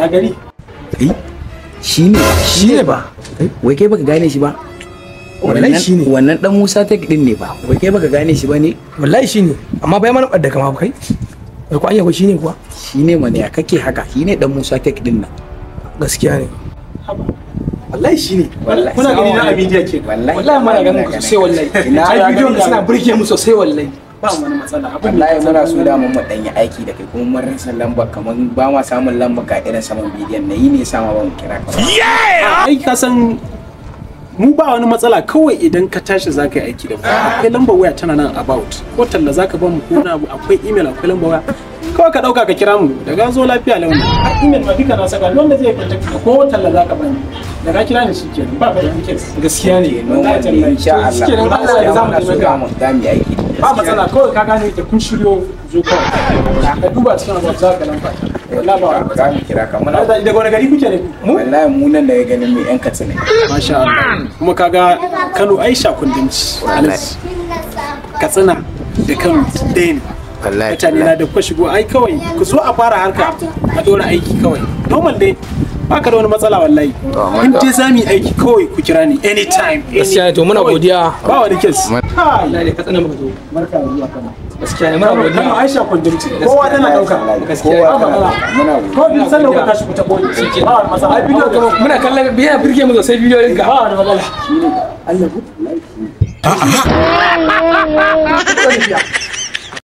Ya gari? Kai shi ne Shi ne ba. Wai kai baka gane shi ba? Wallahi shi ne. Wannan dan Musa Tech din ne ba? Wai kai baka gane shi ba ne? Wallahi shi ne. Amma bai mana ɓadda kama ba kai. Wai ko anya ko shi ne kuwa? Shi ne mana, ya kake haka? Shi ne dan Musa Tech din nan. Gaskiya ne. Wallahi shi ne. Wallahi. Kuna gani na a media ke. Wallahi. Wallahi muna ganin ku sosai wallahi. Ina Ai bidiyon ka suna burge mu sosai wallahi. Ba wani matsala. Abin Wallahi muna so da mun dan yi aiki da kai, kuma mun rasa lamba, kaman ba ma samun lamba ka irin saman bidiyon na yi ne sama ba mu kira ka ba. Ai ka san mu ba wani matsala, kawai idan ka tashi za ka yi aiki da mu, akwai lambar waya tana nan about, ko talla za ka ba mu ko na abu, akwai email, akwai lambar waya, kawai ka dauka ka kira mu daga zo lafiya launi. Ai email ma duka na saka, wanda zai contact ka ko talla za ka bani, daga kira ni shikenan, ba ka da case. Gaskiya ne. Normal ne insha Allah. Shikenan, Allah ya za mu Muna so taimaka. za mu yi aiki da kai. Ba matsala, kawai ka gane da kun shiryo zo, kawai ka duba cikin about za ka lamba, wallahi ba wani Za mu kira ka muna. matsala. Daga wani gari kuke ne mu? Wallahi mu nan daga ganin mu yan Katsina. Masha Allah. Kuma kaga Kano Aisha kundinci. Alhaji. Katsina da Kano ɗaya ne. Wallahi. Mutane na da kuka shigo ai kawai ku zo a fara harka a dora aiki kawai. Normal dai. Baka da wani matsala wallahi. In dai za mu yi aiki kawai ku kira ni anytime. Gaskiya ne, to muna Kawai. godiya. Ba wani case. Kai. Wallahi da Katsina muka zo. Barka da zuwa Kano. Gaskiya ne, muna Kano godiya. Aisha kundinci. Kowa tana dauka. Gaskiya. Kowa Ba tana matsala. muna godiya. Kawai duk sanda kuka tashi ku taɓo ni. Ba wani matsala. Ai bidiyo kuma muna kallon biya burge mu sosai bidiyoyin ka. Ba wani matsala. Allah ku.